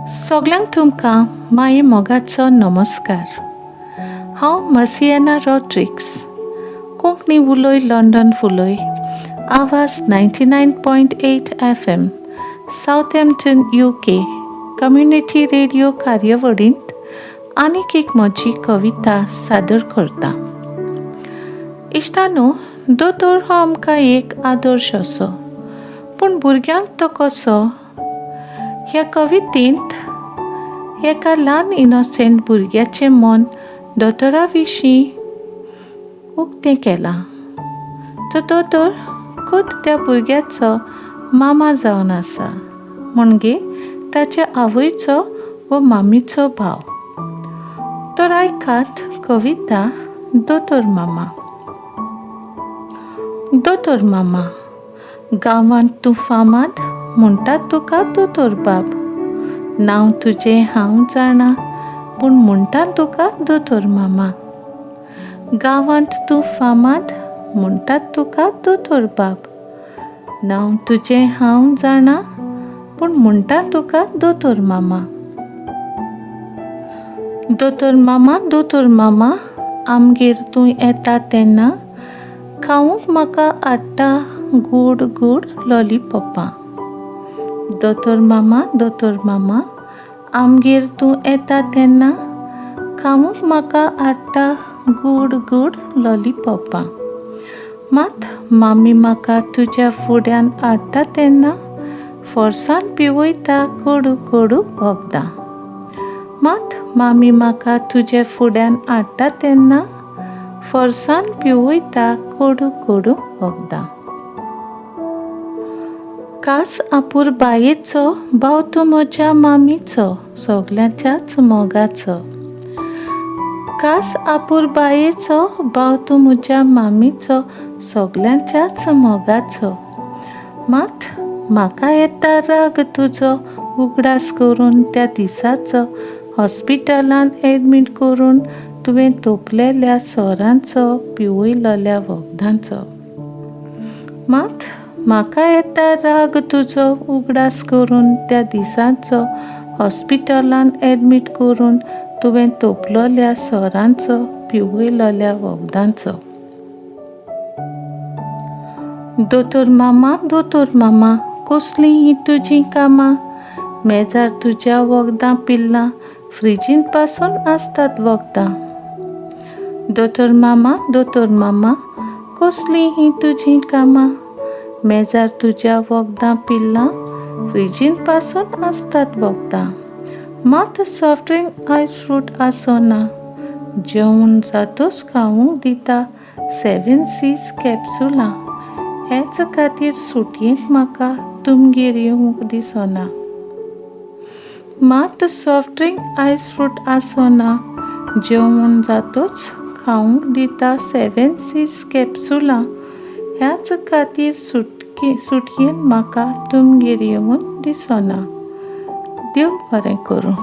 सगल्यांक तुमकां माये मोगाचो नमस्कार. हांव मसियाना रॉड्रिक्स, कोंकणी उलय लंडन फुलय, आवाज 99.8 FM, Southampton UK community radio कार्यावळींत आनीक एक म्हजी कविता सादर करता. इश्टानो, दोतोर हो आमकां एक आदर्श असो, पूण भुरग्यांक तो कसो? ह्या कवितेंत एका ल्हान इनोसेंट भुरग्याचें मन दोतोरा विशीं उक्तें केलां. तो दोतोर खुद त्या भुरग्याचो मामा जावन आसा, म्हणजे ताच्या आवयचो व मामीचो भाव. तर आयकात कविता दोतोर मामा. दोतोर मामा, गांवांत तूं फामाद, म्हणटात तुका दोतोर बाब. नांव तुजें हांव जाणा, पूण म्हणटा तुका दोतोर मामा. गांवांत तूं फामाद, म्हणटात तुका दोतोर बाब. नांव तुजें हांव जाणा, पूण म्हणटा तुका दोतोर मामा. दोतोर मामा, दोतोर मामा, आमगेर तूं येता तेन्ना खावंक म्हाका हाडटा गोड गोड लॉलीपॉपां. दोतोर मामा, दोतोर मामा, आमगेर तूं येता तेन्ना खावंक म्हाका हाडटा गोड गोड लॉलीपॉपां. मात मामी म्हाका तुज्या फुड्यान हाडटा तेन्ना फोर्सान पिवयता कोडू कोडू वखदां. मात मामी म्हाका तुज्या फुड्यान हाडटा तेन्ना फोर्सान पिवयता कोडू कोडू वखदां. कास आपुरबायेचो भाव तूं म्हज्या मामीचो, सगल्यांच्याच मोगाचो. कास आपुरबायेचो भाव तूं म्हज्या मामीचो, सगल्यांच्याच मोगाचो. मात म्हाका येता राग तुजो उगडास करून त्या दिसाचो, हॉस्पिटलान एडमीट करून तुवें तोपलेल्या सोरांचो, पिवयलेल्या वखदांचो. मात म्हाका येता राग तुजो उगडास करून त्या दिसाचो, हॉस्पिटलान एडमीट करून तुवें तोपलेल्या सोरांचो, पिवयलेल्या वखदांचो. दोतोर मामा, दोतोर मामा, कसलीं हीं तुजीं कामां? मेजार तुज्या वखदां पिल्लां, फ्रिजींत पासून आसतात वखदां. दोतोर मामा, दोतोर मामा, कसलीं हीं तुजीं कामां? मेजार तुज्या वखदां पिल्लां, फ्रिजींत पासून आसतात वखदां. मात सॉफ्ट ड्रिंक आयस फ्रूट आसना, जेवण जातूच खावंक दिता 7 C's कॅप्सुलां. हेच खातीर सुटयेंत म्हाका तुमगेर येवंक दिसना. मात सॉफ्ट ड्रिंक आयस फ्रूट आसना, जेवण जातूच खावंक दिता 7 C's कॅप्सुलां. ह्याच खातीर सुटयेन म्हाका तुमगेर येवन दिसना. देव बरें करूं.